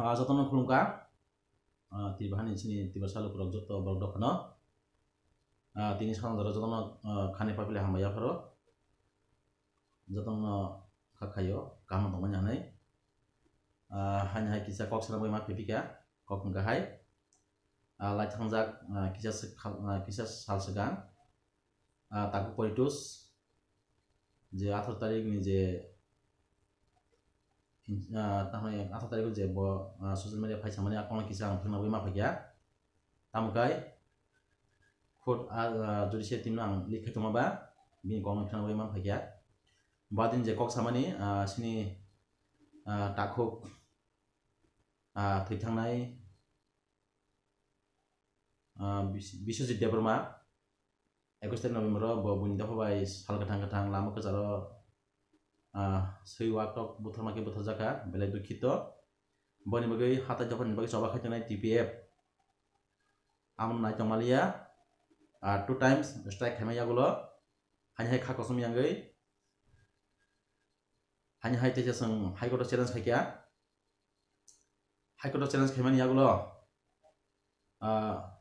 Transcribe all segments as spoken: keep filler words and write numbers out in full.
Ah, jotono khulumkha. Ah, Tripura hani chini Tiprasa lukurok joto borok dophano. Ah, tini sanjaro jotono, ah, khani papili hambai yapharo. Jotono kha khayo, kaham tongmani hanai. Ah, hani hai kisa kok sana bai ma phipika, kok hwnkha hai. Ah, lai thangjak, ah, kisa swk-, ah, kisa sal swkang. Ah, Taku Politus, je atharo tarik ni je, ah, tamni atharo tarik je bo, ah, social media phai samani a kok no kisa ang phirna bai ma phaikya. Tamo kai khud, ah, ah, judicial team no ang likha tongma ba, bini kok no phirna bai ma phaikya. Badin je kok samani, ah, sini, ah, takhuk, ah, thwi thangnai, ah, Bis-, Biswajit Debbarma, ekwis tarik November o bo buini dopha bai sal kwthang kwthang lama kwcharo, ah, swi wak tok butharma khe butharjakha, belai dukhito. Boni bagwi hatai dophani bagwi choba khai tongnai T P F. Amo nai tongmaliya, ah, two times strike khaima yagulo, hani hai kha kosom yangwi, hani hai teisa chwng High Court o challenge khaikha. High Court o challenge khaimani yagulo, ah,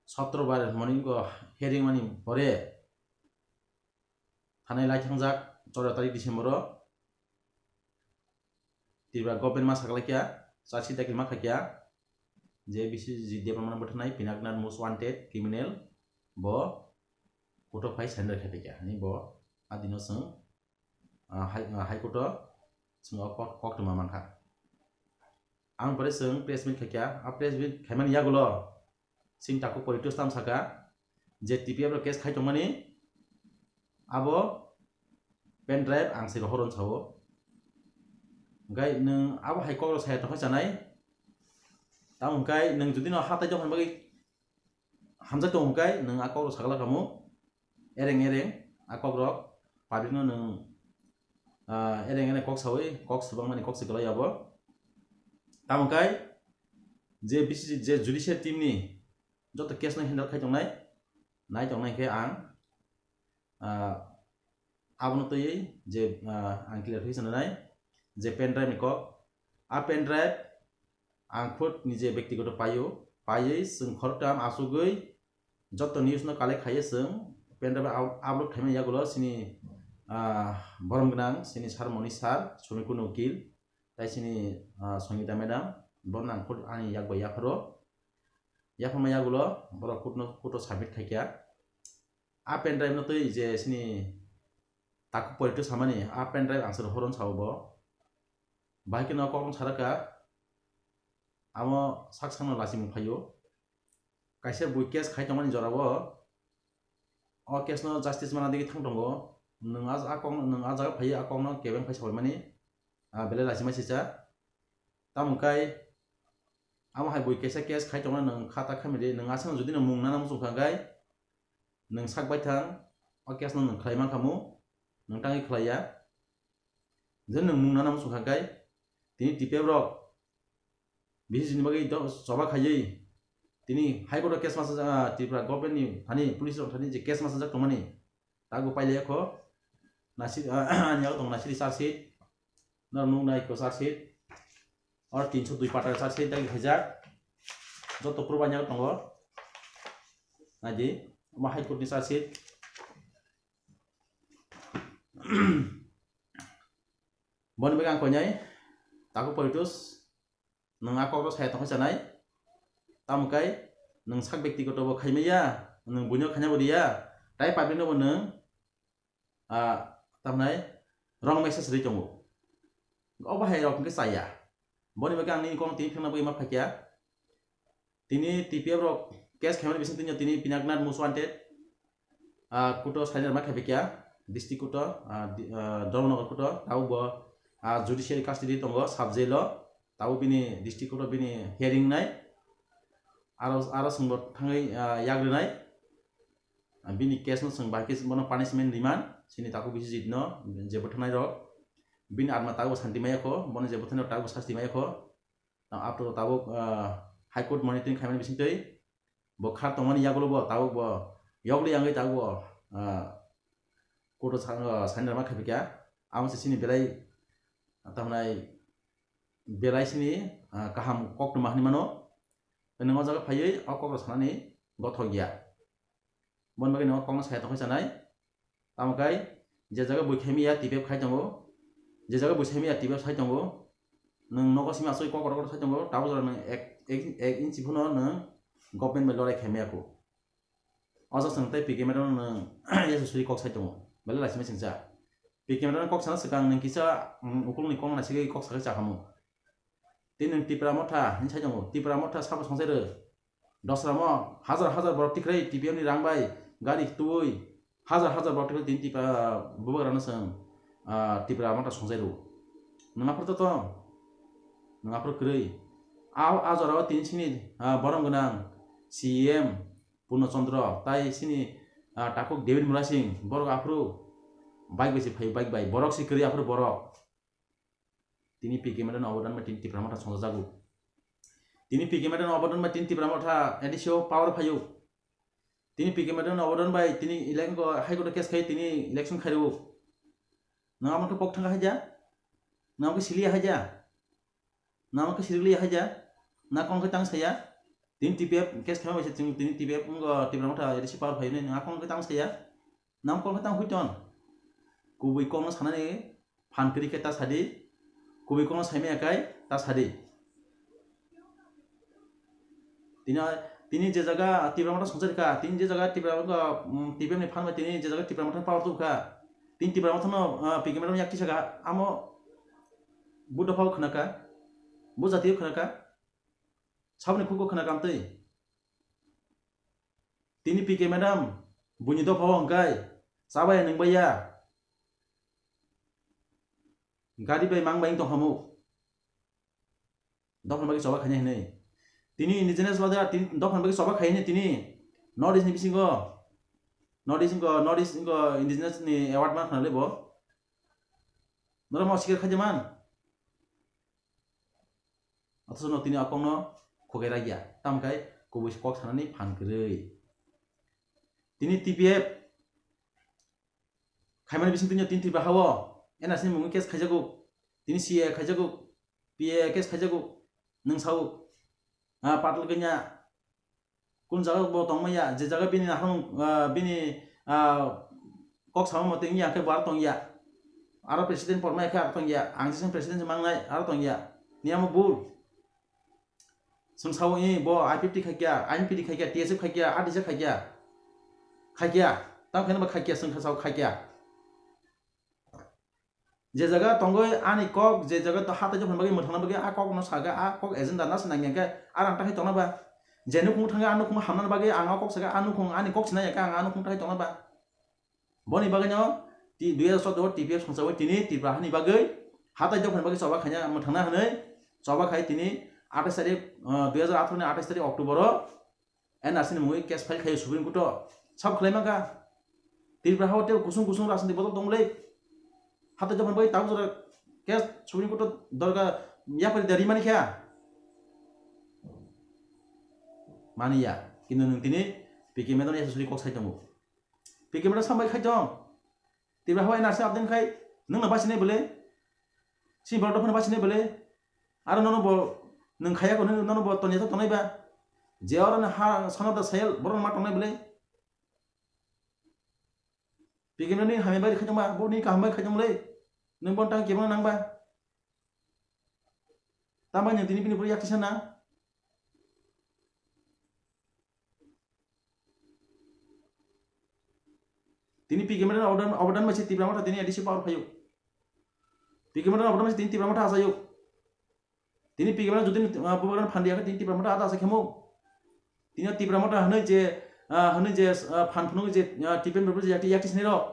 sotro bar morning o hearing mani pore thanai lai thangjak chwddo tarik December o Tripura government ma saklaikha, charge sheet dakil ma khaikha, je Biswajit Debbarma no bwtharnai Pinaknath most wanted criminal bo court o phai surrender khaiphaikha, hani bo a dino chwng ah, High, ah, High Court o chwng o kok, koktwma mankha. Ang pore chwng press meet khaikha, a press meet khaimani yagulo chini Taku Politus tam saka je T P F rok case khai tongmani abo pen drive ang se rohor on sao. Hwnkhe nwng abo hai kok rok saya tongkha chanai. Tamo hwnkhe nwng jodi no hatai dophani bagwi hamjak tongo hwnkhe nwng a kok rok sakla kamo, ereng ereng a kok rok public no nwng, ah, ereng ereng kok sawi kok swbangmani kok se kwlai abo. Tamo hwnkhe je B C C, je judicial team ni joto case no handle khai tongnai, nai tongnai khe ang, ah, abono twiwi je, ah, ang clarification rwnai je pen drive ni kok, a pen drive ang khud nije bektigoto paio, paiwi chwng khoroktham achugwi joto news no collect khaiwi chwng pendrive up-, upload khaimani yagulo chini, ah, borom gwnang chini sir Moni sir, Sumikunu Ukil, tai chini, ah, Sangita madam, borok nang khud ani yak bai yapharo. Yapharma yagulo borok khud no, khud o submit khaikha. A pendrive no twi je chini takhuk poito samani, a pendrive ang se rohor on sao bo. Bahai kheno kok no saraka, amo sak sakno lachimung phaio. Kaisa bui case khai tongmani jorao, o case no justice mana digi thang tongo. Nwng a, a kok, nwng a jaga phaiwi a kok no kebeng phai sabaimani, ah, belai lachima sisa. Tamo kai amo hai bui kaisa case khai tongna nwng kha ta khamidi, nwng aswk jodi no mung nana muchung kha kai, nwng sak baithang o case no nwng khlai mankha mu, nwng tangwi khlaiya. Je nwng mung nana muchung kha kai, tini T P F rok B C C ni bagwi do-, choba khaiwi tini High Court o case masa, ah, Tripura government ni thani, police rok thani je case masajak tongmani, tago pailaiya kho, nasir, ah, ani yago tongo nasiri charge sheet, norok nuknai kho charge sheet, oro tinso dui pata charge sheet dagi khaijak, joto proof ani yago tongo, naidi, omo High Court ni charge sheet. Boni bagwi ang koinai takhuk poito nwng a kokno saya tongkha chanai, tamo kai nwng sak bektigoto bo khaimaya, nwng buino khaina bo riya, tai public no bo nwng, ah, tamnai wrong message rwi tongo. Obo hai rok hwnkhe chaya. Boni bagwi ang nini kokno tini phirna bagwi ma phaikha. Tini T P F rok case khaimani bising tini, tini Pinaknath most wanted, ah, kuto sainai ma khaipikya, district kuto, ah, di-, ah, Dharmanagar kuto, tabo bo, ah, judiciary custody tongo, sub jail o, tabo bini district kuto bini hearing nai, aro, aro chwngbo thangwi, ah, yagrinai, ah, bini case no chwng bahai khe bono punishment riman, chini takhuk Biswajit no je bwtharnai rok, bini atma tabo santi maya kho, bono je bwtharnai rok tabo sasti maya kho, Tamo after tabuk, ah, High Court monitoring khaimani bisingtwi bo khar tongmani yagulo bo tabuk bo yokli yangwi tabuk bo, ah, court o sa-, ah, sainai ma khaipikha. Amo se chini belai, ah, tamnai belai sini, ah, kaham koktwma hinwi mano. Tei nwng o jaga phaiwi o kokrok sanani gothok ya. Boni bagwi nwng o kokno saya tongwi chanai. Tamo khe je jaga bui khaimaya T P F khai tongo, je jaga bui saimaya T P F sai tongo, nwng nogo simi aswk kokrok kokrok sai tongo, tabuk jora nwng ek, ek, ek inchi phano nwng government bai lorai khaimaya kho. O jaga chwng tei P K madam no nwng yasasuri kok sai tongo, belai laisima singcha. P K madam no kok sana swkang nwng kisa, mm, ukulni kok naisingwi kok sakhe chakhamu. Tini nwng Tipra Motha hinwi sai tongo, Tipra Motha sabo songchai rw. Dosra mo hajar hajar borok tikrai T P F ni rang bai gari tubui hajar hajar borok tikrai tini Tipra bubagrano chwng, ah, Tipra Motha songchai rw. Nwng aphuru to tong, nwng aphuru kwrwi. A, a jorao tini sini, ah, borom gwnang C E M Purno Chandra tai sini, ah, takhuk David Murasing borok aphuru bike bai se phai bike bai borok se kwrwi aphuru borok. Tini P K madam no obodan bai tini Tipra Motha songjago. Tini P K madam no obodan bai tini Tipra Motha A D C o power phaio. Tini P K madam no obodan bai tini election ko High Court o case khai tini election khairo. Nang amon ke pok thang haja. Nang ke sili haja. Nang ke sili haja. Na kong ke tang saya. Tini T P F case khaima bai se tini T P F ngo Tipra Motha A D C power phaio nang kong ke tang saya. Nam kok tang huiton. Kubui kokno sanani phan kwrwi khe ta sadi. Kubui kokno saimaya kai ta sadi. Tini, tini je jaga Tipra Motha songchar kha, tini je jaga Tipra Motha, mm, T P F ni phan bai tini je jaga Tipra Motha power tu kha. Tini Tipra Motha no, ah, P K madam yak kisa kha, amo buddha phao khna kha, bu jatio khna kha. Saboni khuko khna kha amtwi. Tini P K madam, buini dopha o hwnkhe, chabaya nwngbaiya, gari bai mang bai wng tongkhamu. Dophani bagwi choba khainai hinwi. Tini indigenous lode, tini dophani bagwi choba khainai tini. North East ni bisingo, North East wngkha, North East wngkha indigenous ni award man khna le bo. Norok ma sikar khaide man. Othocho no tini a kokno khogai rakya, tamo khe kubui se kok sanani phan kwrwi. Tini T P F khaimani bising tini, tini Tripura hao N R C ni mungwi case khaijago, tini C A A khaijago, P A A case khaijago, nwng sao, ah, patal kanya, kun jaga bo tongmaya, je jaga bini naharmung, ah, bini, ah, kok sama mate wngya khe bo aro tongya. Aro president pormai khe aro tongya. Ang jisung president se mangnai aro tongya. Niyamo bul. Chwng sao, "I bo I P F T khaikya, I N P T khaikya, T S F khaikya, R D C khaikya." Khaikya. Tamo khe no bo khaikya, chwng kha sao khaikya. Je jaga tongwi ani kok, je jaga to hatai jophani bagwi mwthangna bagwi a kok no saga, a kok agenda na se nangya khe, a rang ta khai tongna ba. Je nukhung thangwi a nukhung hamna bagwi ang a kok saga, a nukhung ani kok sinai khe ang a nukhung ta khai tongna ba. Boni bagwi no ti dui hajar choudo o T P F songchawi tini Tripura hani bagwi hatai jophani bagwi choba khaina mwthangna hwnwi choba khai tini athais tarik, ah, dui hajar atharo ni athais tarik October o N R C ni mungwi case file khaio Supreme Court o. Sabo khlai mankha. Tripura hao tei kusung kusung rajniti bodol tongmolai. Hatai jophani bagwi tabuk jora case Supreme Court o dorkar yapari da rimani kha. Maniya. Kintu nwng tini P K madam no yasasuri kok sai tongo. P K madam sambai khai tong. Tripura hao N R C abdin khai nwng no bachini bole. Sini borok dophano bachini bole. Aro nono bo nwng khaya ko, nono bo tonya to tonai ba. Je oro no ha son of the soil borok ma tongnai bole. P K madam ni hamya bai khai tong ba, bo ni kaham bai khai tong le. Nwng bon tang kebo nang ba. Tamo nwng tini bini pore yak tisa na. Tini P K madam obodan, obodan bai se Tipra Motha tini A D C power phaio. P K madam obodan bai se tini Tipra Motha achaio. Tini P K madam jodi, ah, bubagrano phan riya khe tini Tipra Motha ada asa khemo. Tini Tipra Motha hwnwi je, ah, hwnwi je, ah, phan phunugwi je, ah, T P F ni je yakti, yakti sinirok.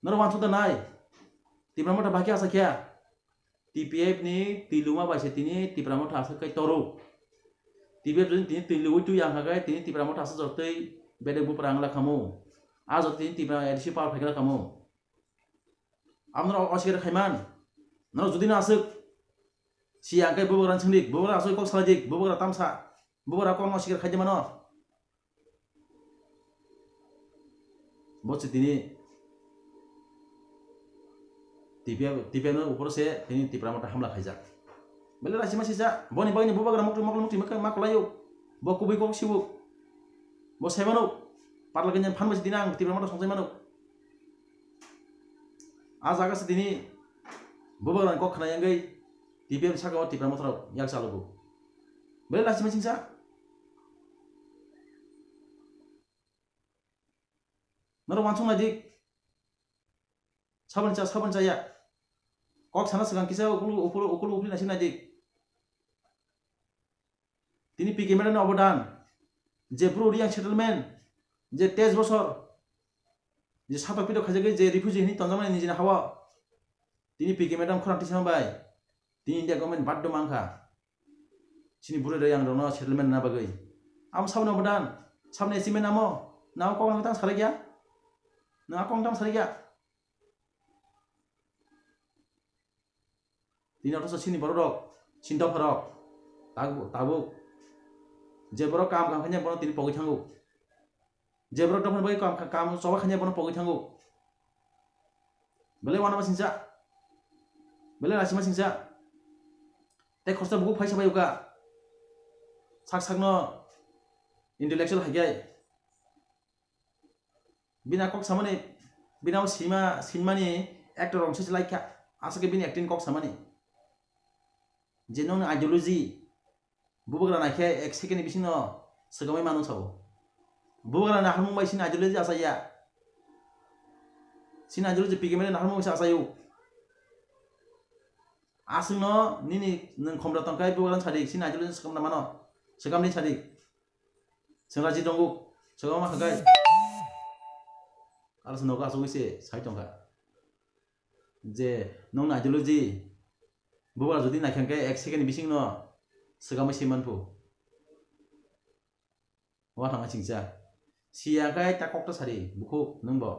Norok wansuk da nai. Tipra Motha bahai khe asa khe. T P F ni twiluma bai se tini Tipra Motha aswk kai toro. T P F jodi tini twilugwi twi ang kha khe tini Tipra Motha aswk jotoi bedek bupra ang la khamu. A jotoi tini Tipra A D C power phai khe la khamu. Amo norok osikar khai man. Norok jodi no aswk si ang khe bubagra swngdi, bubagra aswk kok salai di, bubagra tamsa, bubagra kokno osikar khai di mano. Bo se tini T P F, T P F ni upor se tini Tipra Motha hamla khaijak. Belai lachi ma sisa, boni bagwi ni bubagra mukti mokol mukti ma kwlaio. Bo kubui kok sibu. Bo sai mano. Parla kanya phan basi dina ang Tipra Motha songchai mano. A jaga se tini bubagra ni kok khna yangwi T P F saka o Tipra Motha rok yak chalogo. Belai lachi ma sisa. Norok wansuk nai di. Saboni cha, saboni cha ya. Kok sana swkang kisa ukulu, ukulu, ukulu, ukuli naisik nai di. Tini P K madam ni obodan. Je bru Reang settlement. Je teis bosor. Je satok pitok khaijagwi je refugee hinwi tonjakmani nijini hawa. Tini P K madam khorang tisa bai. Tini India government baddo mankha. Chini bwrwi rwi ang rokno settlement rwna bagwi. Amo saboni obodan, saboni achievement amo. Nang kok nang tang sarai ya? Nang kok tang sarai ya? Tini othoso chini borok rok, chini dopha rok, tabuk, tabuk. Je borok kam kam khainai bono tini pogwi thango. Je borok dophani bagwi kam, kam choba khainai bono pogwi thango. Belai wanama singsa. Belai lachima singsa. Tei khoroksa bukhuk phaisa bai uka. Sak sakno intellectual hai khe. Bina kok samani, bina o sima, sinmani actor rok se laikha. Aswk khe bini acting kok samani. Je nokni ideology, Bubagra naikhe ek second ni bisingo swkamwi mano sao. Bubagra naharmung bai sini ideology achaya. Sini ideology P K madam naharmung bai se achayo. Aswkno nini nwng khomra tongkhai bubagra sadi sini ideology swkamna mano. Swkamni sadi. Senglaji tongo. Swkama khakai. Aro se nogo achugwi se sai tongkha. Je nokni ideology bubagra jodi naikha hwnkhe ek second ni bisingno swkamwi se manphu. Wa thangma singsa. Siya khe ta kok ta sari bukhuk nwng bo.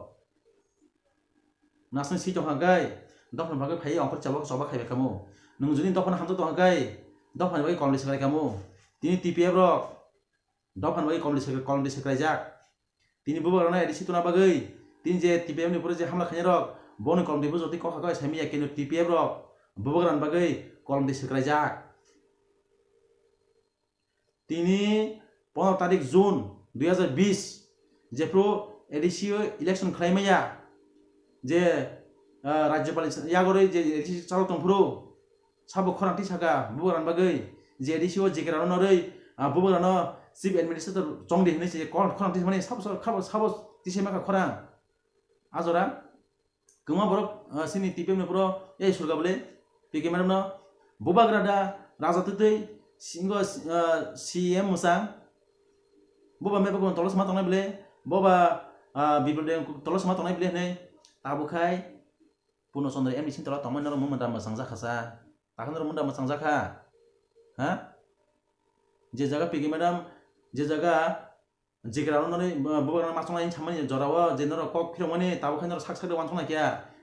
Nasung si tongkha hwnkhe dophani bagwi phaiwi ongkhor chaba choba khaibai khamu. Nwng jodi dophano hamjak tongkha hwnkhe dophani bagwi komli swkrai khamu. Tini T P F rok dophani bagwi komli swkrai, komli swkraijak. Tini bubagrano A D C tuna bagwi tini je T P F ni pore je hamla khainai rok boni komti bujor twi kokha koi saimanya kenu T P F rok bubagrani bagwi komti swkraijak. Tini pondro tarik June dui hazar bis jephru A D C o election khlai maya je, ah, Rajyapal yagorwi je A D C chalo tongphuru Sabo khorang twi saka bubagrano bagwi je A D C o jekera no norwi, ah, bubagrano chief administrator chongdi hinwi se khorang twi mani sabo sabo twi se maka khorang. A jora kwma borok, ah, sini T P F ni borok ei surga bole P K madam no bubagra da raja twtwi singo, ah, C M mwsang boba meba tolosma tongnai bole boba, ah, Biplop Deb tolosma tongnai bole hinwi tabuk khai. Purno Chandra M D C ni tola tongmani norok munda mwchang jakha sa. Takhwno norok munda mwchang jakha. Ha? Je jaga P K madam, je jaga jikra rok noni, uh, bubagrano machang lai samani jora o je norok kok phirokmani tabuk khe norok sak sak de uansuk nai khe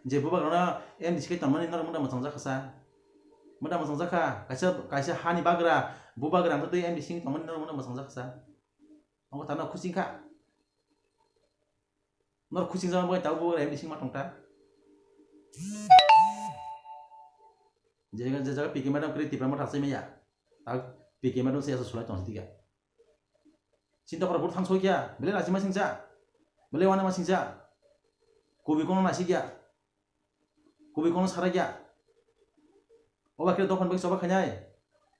je bubagrano M D C khe tongmani norok munda mwchang jakha sa. Munda mwchang jakha. Kaisa, kaisa hani bagra, bubagra wngkha tei M D C tongmani norok munda mwchang jakha sa. Omo tano khuching kha. Nor khuching jama bai tabuk bo M D C ma tong ta. Je jaga, je jaga P K madam kwrwi Tipra Motha achai maya. Ta P K madam se asa sulai tong sidi ga. Chinta khorok bur thang soi kya, bele nachi ma singcha. Bele wana ma singcha. Kubi kono nasi kya. Kubi kono sara kya. Oba khe dophani bai choba khainai.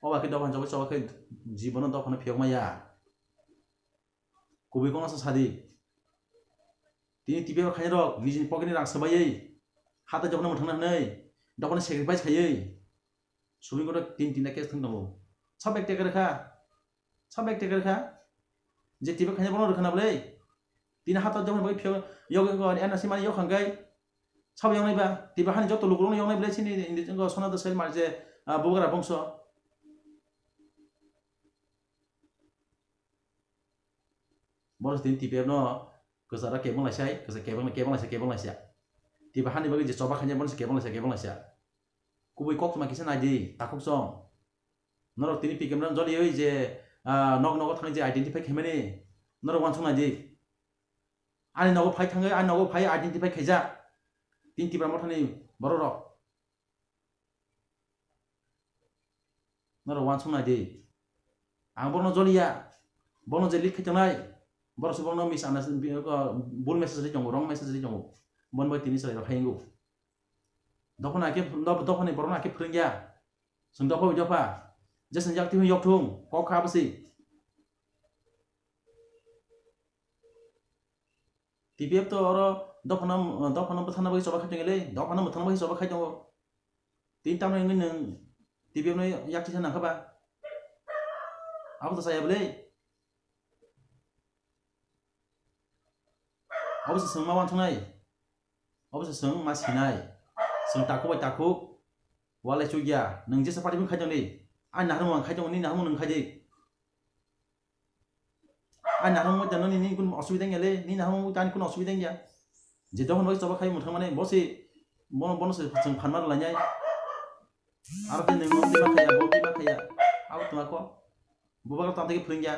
Oba khe dophani choba choba khe jibono dophano phiyok maya. Kubui kok nasa sadi. Tini T P F khainai rok nijini pocket ni rang swbaiwi hatai dophano mwthangna hwnwi dophano sacrifice khaiwi Supreme Court o tin tinta case thang tongo. Sab ek tekar kha, sab ek tekar kha. Je T P F khainai bono rwkha na bwlai. Tini hatai dophano bai phiyok yog yog ani N R C mani yok hangkai. Sabo yoknai ba, Tipra hani joto lukurokno yoknai bwlai chini India jwngo Sonata Sel mar je, ah, bubagra bongso. Bono tini T P F no kwcharo kebeng laisai, kwcharo kebeng, kebeng laisai, kebeng laisai. Tipra hani bagwi je choba khainai bono se kebeng laisai, kebeng laisai. Kubui koktwma kisa nai di, takhuk chong. Norok tini P K M no joliwi je, ah, nok nogo thangwi je identify khaimani, norok uansuk nai di. Ani nogo phai thangwi, ani nogo phai identify khaijak. Tini Tipra Mothani borok rok. Norok uansuk nai di. Ang borokno joliya. Borokno je lead khai tongnai, borok se borokno misunderstanding, bul message ri tongo, wrong message ri tongo. Boni bai tini chwrai rok hai wngo. Dophano ake, dophani borokno ake phwrwngya. Chwng dopha bai dopha. Jeswng yak twi phano yok thung, kok kha bwswi. T P F to oro dophano, dophano bwthana bagwi choba khai tongo le, dophano bwthana bagwi choba khai tongo. Tini tamni wngwi nwng T P F no yak tisa nang kha ba? Abo to chaya bwle. Abo se chwng ma uansuknai. Abo se chwng ma sinai. Chwng takhuk bai takhuk. Walai chukya. Nwng jesa party bini khai tongdi. Ani naharmung ang khai tongo, nini naharmung nwng khai di. Ani naharmung bai tano nini kunu osubida wngya le, nini naharmung bai tani kunu osubida wngya. Je dophano bai choba khai mwthang mani, bo se, bono, bono se chwng phan ma rwlainai. Aro tei nwng mom twi ma khaiya, mom twi ma khaiya. Abo tongma kok. Bubagra tamo tei phwrwngya.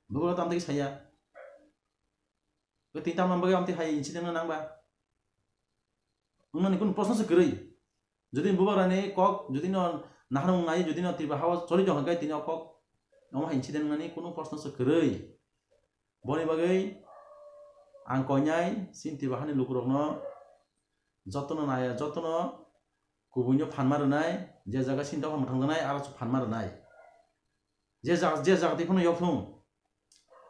Bubagra tamo tei saya. Tei tamna bagwi amtwi hai incident no nangba. Wngnani kunu proshno se kwrwi. Jodi bubagrani kok, jodi no naharmung nai, jodi no Tripura hao choli tong khe tini o kok omo hai incident wngnani kunu proshno se kwrwi. Boni bagwi ang koinai chini Tripura hani lukurokno jotono naya, jotono kubuino phanma rwnai, je jaga chini dopha mwthangjaknai aro se phanma rwnai. Je jaga, je jaga twi phano yok thung.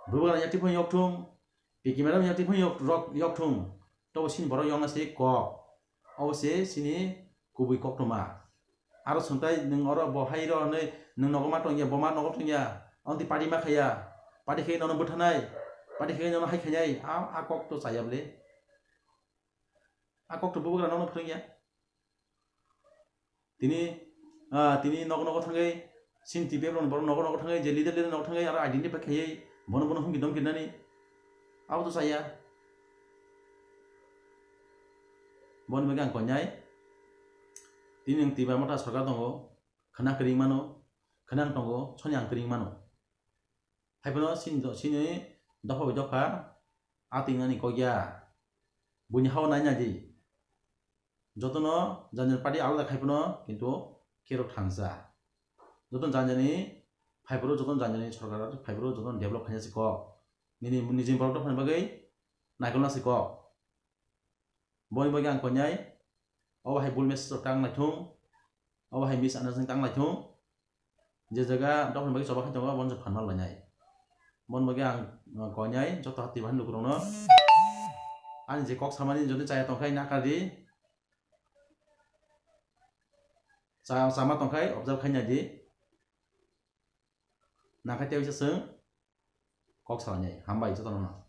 Bubagra yakti phano yok thung, P K madam yakti phano yok, rok, yok thung. Tobo sini borok yokna se kok. Obo se sini kubui koktwma. Aro swngtai nwng oro bo hai rw hwnwi nwng nogo ma tongya, bo ma nogo tongya. Amtwi party ma khaiya. Party khe nono bwthanai. Party khe nono hai khainai. A, a kok to chaya bwle. A kok to bubagra nono phwrwngya. Tini, ah, tini nogo nogo thangwi, sini T P F rokni borok nogo nogo thangwi, je leader leader nogo thangwi, aro identify khaiwi, bono bono humki domki nani. Abo to chaya. Boni bagwi ang koinai. Tini nwng Tiba Motha sorkar tongo, khwna kwrwng mano, khwnang tongo, soni ang kwrwng mano. Haiphano sini do-, sini dopha bai dopha, a twi wngnani kok ya. Buini hao nai nai di. Jotono janjani party alada khai phano kintu kerok thangsa. Jotono janjani phaiphuru, jotono janjani sorkar phaiphuru, jotono develop khaina se kok. Nini nijini borok dophani bagwi naikolna se kok. Boni bagwi ang koinai, obo hai bul message rok tang naithung, obo hai misunderstanding tang naithung. Je jaga dophani bagwi choba khai tongo, bono se phanma lainai. Boni bagwi ang, uh, koinai joto hati bahai lukurokno. Ani je kok samani jodi chaya tongkhai nakar di. Cha-, chama tongkhai observe khai nai di. Nangkhe tei waisa chwng kok salainai. Hambai jotono no.